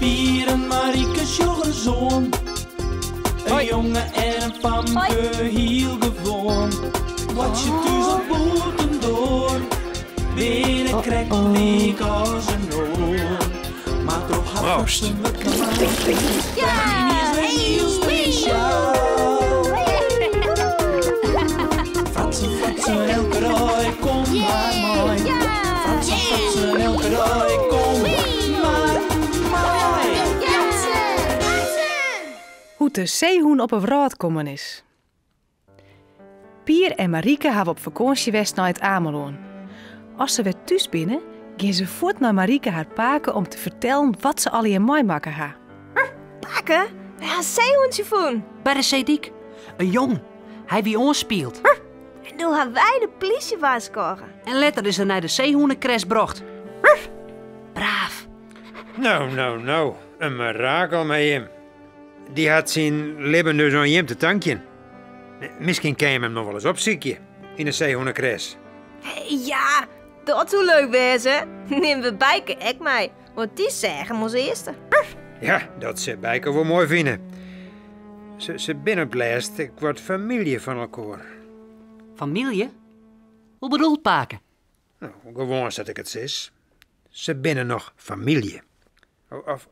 Pier en Marike sjoch ris oan. In jonge en in famke, hiel gewoan. Boartsje thús of bûtendoar, binne krekt lyk as in oar. Mar troch har Proost. fratsen wurdt Myn is wer hiel spesjaal. Fratsen, fratsen, elke dei, kom mar mei. Fratsen, fratsen, elke dei, kom mar mei. Hoe't de seehûn op 'e wrâld kommen is. Pier en Marike hawwe op fakânsje west nei It Amelân. As se wer thús binne, gean se fuort nei Marike har pake om te fertellen wat se allegear meimakke ha. Pake, wy ha in seehûntsje fûn. By de seedyk. In jong. Hy wie oanspield. En doe ha wy de plysje warskôge. En letter is er nei de seehûnekres brocht. Braaf. No, no, no. In mirakel mei jim. Dy hat syn libben dus oan jim te tankjen. Miskien kin jim him noch wolris opsykje yn 'e seehûnekres. Ja, dat soe leuk wêze. Nimme we Bijke ek mei, want dy seach him as earste. Ja, dat sil Bijke wol moai fine. Se, se binne op 't lêst ek wat famylje fan elkoar. Famylje? Hoe bedoelt pake? No, gewoan sa't ik it sis. Se binne noch famylje. Of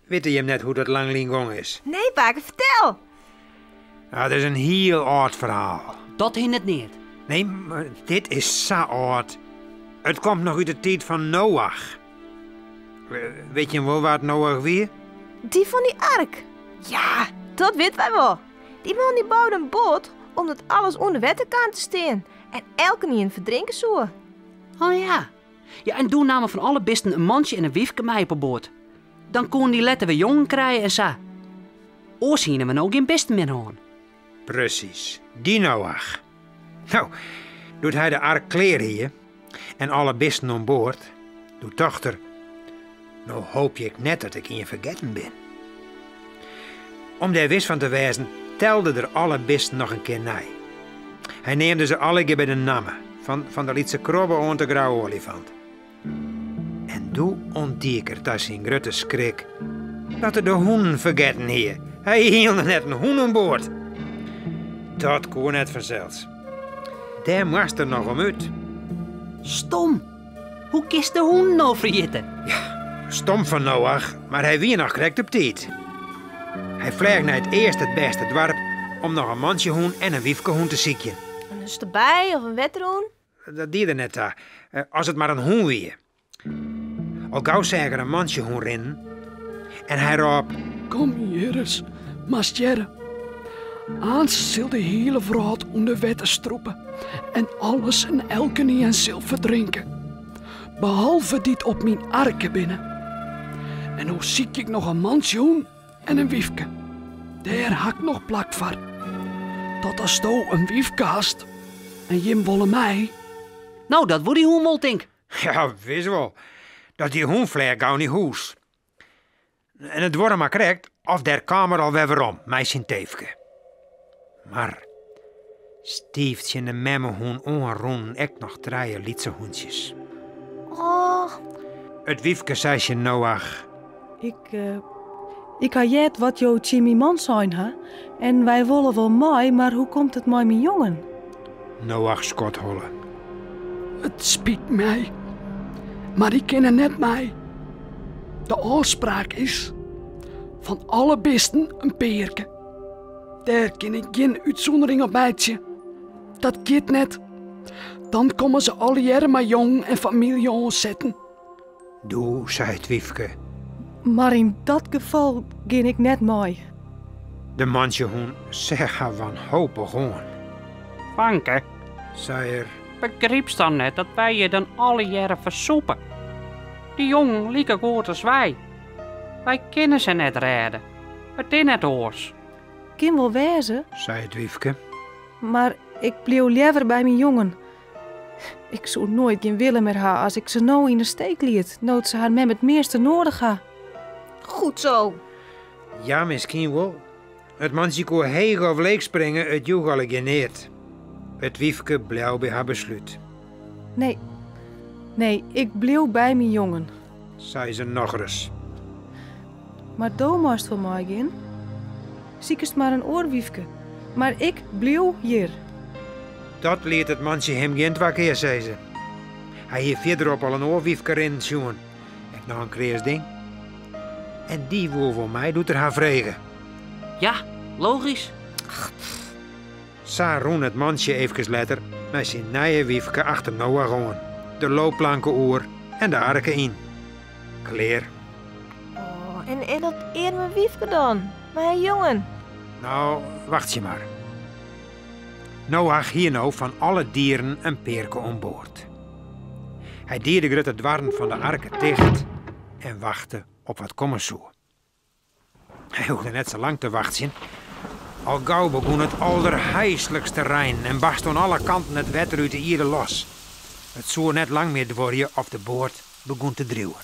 witte jim net hoe't dat lang lyn gong is? Nee, pake, fertel! Ah, dat is in hiel âld ferhaal. Dat hinderet neat. Nee, mar dit is sa âld. It komt noch út de tiid fan Noach. Wit jim wol wa't Noach wie? Dy fan dy ark? Ja, dat witte wy wol. Dy man dy boude in boat omdat alles ûnder wetter kaam te stean en elkenien ferdrinke soe. Oh ja. Ja, en doe naam er fan alle bisten in mantsje en in wyfke mei op 'e boat. Dan koenen dy letter wer jongen krije en sa. Oars hiene we no gjin bisten mear hân. Presys, dy Noach. No, doe't hy de ark klear hie en alle bisten oan board, doe tocht er, No hoopje ik net dat ik ien fergetten bin. Om dêr wis fan te wêzen, telde er alle bisten noch in kear nei. Hy neamde se allegear by de namme, fan, fan de lytse krobbe oant de grauwe oaljefant. En doe ûntdiek er ta syn grutte skrik dat er de hûnen fergetten hie. Hy hie hielendal net in hûn oan board. Dat koe net fansels. Dêr moast er noch om út. Stom! Hoe kinst de hûnen no ferjitte? Ja, stom fan Noach, mar hy wie noch krekt op tiid. Hy fleach nei it earste it bêste doarp om noch in mantsjehûn en in wyfkehûn te sykjen. In stabij of in wetterhûn? Dat die der net ta, as it mar in hûn wie. Al gau seach er in mantsjehûn rinnen en hy rôp: Kom hjir ris, moatst hearre. Aanst sil de hiele wrâld ûnder wetter strûpe en alles en elkenien sil ferdrinke. Behalve dy't op myn arke binne. En no sykje ik noch in mantsjehûn en in wyfke. Dêr ha ik noch plak foar. Dat asto in wyfke hast en jim wolle mei. No, dat woe dy hûn wol, tink. Ja, wis wol. Dat dy hûn fleach gau nei hûs. En it duorre mar krekt of dêr kaam er alwer werom mei syn teefke. Mar stiif tsjin de memmehûn oan rûnen ek noch trije lytse hûntsjes. Och. It wyfke sei tsjin Noach. Ik, ik ha heard wat jo tsjin myn man sein ha en wy wolle wol mei, mar hoe komt it mei myn jongen? Noach skodholle. It spyt my, mar dy kinne net mei. De ôfspraak is, fan alle bisten in pearke. Dêr kin ik gjin útsûndering op meitsje. Dat giet net. Dan komme se allegearre mei jongen en famylje oansetten. Doe sei it wyfke. Mar yn dat gefal gean ik net mei. De mantsjehûn seach har wanhopich oan. Fanke, sei er. Begrypst dan net dat wy hjir dan allegearre fersûpe? Dy jongen like goed as wy. Wy kinne se net rêde. It is net oars. Kin wol wêze, sei it wyfke. Mar ik bliuw leaver by myn jongen. Ik soe noait gjin wille mear ha as ik se no yn 'e steek liet, no't se har mem it measte noadich ha. Goed zo. Ja, miskien wol. It mantsje koe heech of leech springe, it joech allegear neat. It wyfke bleau by har beslút. Nee, nee, ik bliuw by myn jongen, sei se nochris. Mar do meist wol meigean. Sikest mar in oar wyfke. Mar ik bliuw hjir. Dat liet it mantsje him gjin twa kear sizze. Hy hie fierderop al in oar wyfke rinnen sjoen, ek noch in kreas ding. En dy woe wol mei doe't er har frege. Ja, logysk. Sa rûn it mantsje eefkes letter mei syn nije wyfke achter Noach oan, de loopplanke oer en de arke yn. Klear. Oh, en, en dat earme wyfke dan, mei har jongen? No, wachtsje mar. Noach hie no fan alle dieren in pearke oan board. Hy die de grutte doarren fan de arke ticht en wachte op wat komme soe. Hy hoegde net sa lang te wachtsjen. Al gau begûn it alderheislikst te reinen en barste oan alle kanten it wetter út de ierde los. It soe net lang mear duorje of de boat begûn te driuwen.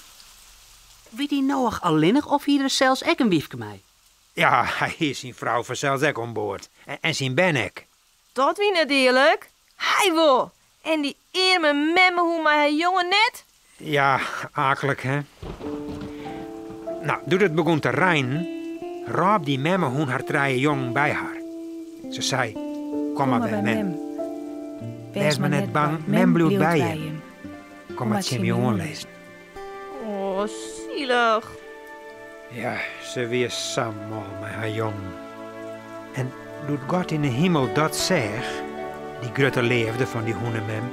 Wie dy Noach allinnich of hie er sels ek in wyfke mei? Ja, hy hie syn frou fansels ek oan board. En syn bern ek. Dat wie net earlik. Hy wol! En dy earme memmehûn mei har jongen net? Ja, aaklik, hè? No, doe't it begûn te reinen, rôp dy memmehûn har trije jongen by har. Se sei, Kom mar by mem. Wês mar net bang, mem bliuwt by jim. Kom mar tsjin my oanlizzen. Oh, sielich. Ja, se wie sa mâl mei har jongen. En doe't God yn 'e himel dat seach, dy grutte leafde fan dy hûnemem,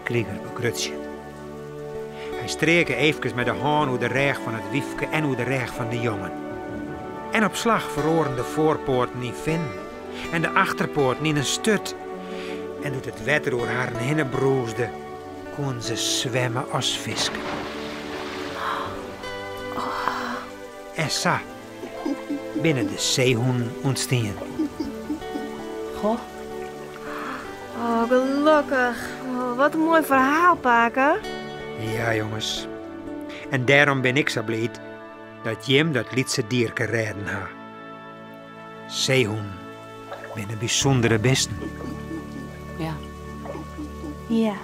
krige er begrutsjen. Hy streake eefkes mei de hân oer de rêch fan it wyfke en oer de rêch fan de jongen. En op slach feroaren de foarpoaten yn finnen en de achterpoaten yn in sturt. En doe't it wetter oer harren hinne brûsde, koenen se swimme as fisken. En sa binne de seehûnen ûntstien. Goh. Oh, gelokkich. Oh, wat in moai ferhaal, pake. Ja, jonges. En dêrom bin ik sa bliid dat jim dat lytse dierke rêden ha. Seehûnen binne bysûndere bisten. Ja. Ja.